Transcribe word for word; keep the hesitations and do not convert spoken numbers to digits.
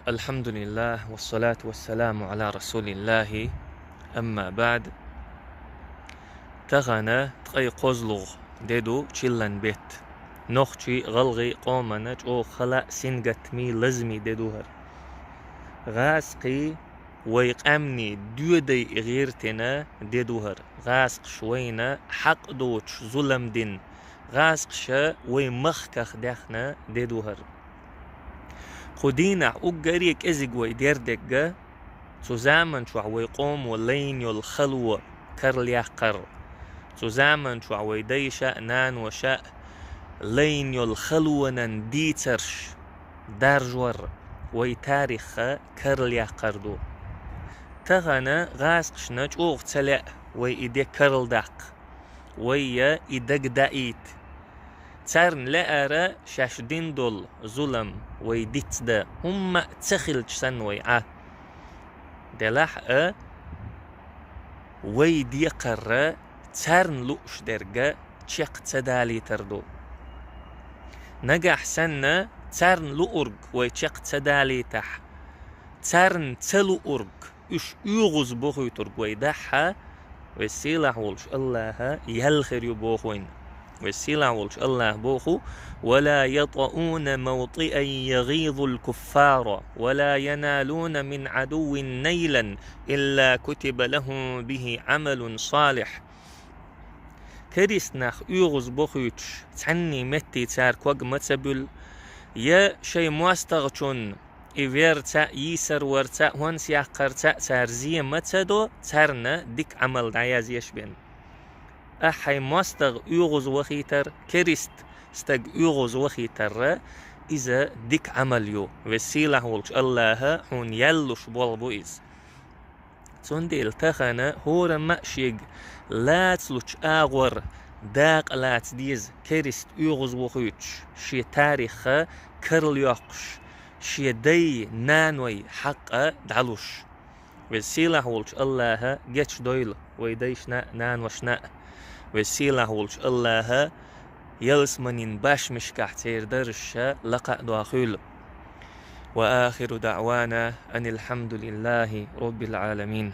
الحمد لله والصلاة والسلام على رسول الله، أما بعد. Тахана ткъе кхозлагӀа де ду, чиллан бетт. Нохчий, гӀалгӀай къомана чӀоагӀа хала а, сингаттамий, лазамий де ду хӀара. ГӀазкхий вай къаьмнийн доьдий гӀертина де ду хӀара. ГӀазкхаша вайна хьакъ доцуш зулам дина, гӀазкхаша вай махках даьхна де ду хӀара. Кху дийнахь уггаре кӀезиг вай дерг дерг а, цу заман чохь вай къомо лайна йолу хало карла яккхар, цу заман чохь вай дайша а, наноша а лайна йолу халонан дийцарш даржор, вай тарихха карла яккхар ду. Тахана гӀазкхашна чӀогӀа ца лаьа вай и де карладаккха, вайна и дага даийта. Царна лаьара шаьш дина долу зулам вай дицдан, хӀумма а ца хилча санна вай Ӏа. Делахь а, вай декхар царна лууш дерг чекх ца далийтар ду. Нагахь санна царна луург вай чекх ца далийтахь, царна ца луург уьш оьгӀаз бохуьйтург вай дахь, Веза-Сийлахь волчу АллахӀа ял хир ю боху вайна. Веза-Сийлахь волчу АллахӀа боху: ولا يطؤون موطئا يغيظ الكفار ولا ينالون من عدو نيلا إلا كتب لهم به عمل صالح. Керист нах оьгӀаз бохуьйтуш цхьанний метте цара ког ма ца буьллу, я шайн мостагӀчунна и верца а, йийсар варца а, хӀонс яккхарца а цара зе ма ца до, царна дика Ӏамал дӀаязъеш бен. Ахь хьайн мостагӀа оьгӀаз вахийтар, керист стаг оьгӀаз вахийтар, иза дика Ӏамал ю, Веза-Сийлахь волчу АллахӀа хьуна ял луш болх бу иза. Цундела тахана хӀорамма а шега лацалучу агӀор дакъа лаца деза керист оьгӀаз вохуьйтуш, шен тарихха карла йоккхуш, шен дай, наной хьакъ дӀалуш. Веза-Сийлахь волчу АллахӀа гечдойла вай дайшна а, наношна а. Веза-Сийлахь волчу АллахӀа ялсаманин башмашкахь церан даржаш лакха а дохийла. وآخر دعوانا أن الحمد لله رب العالمين.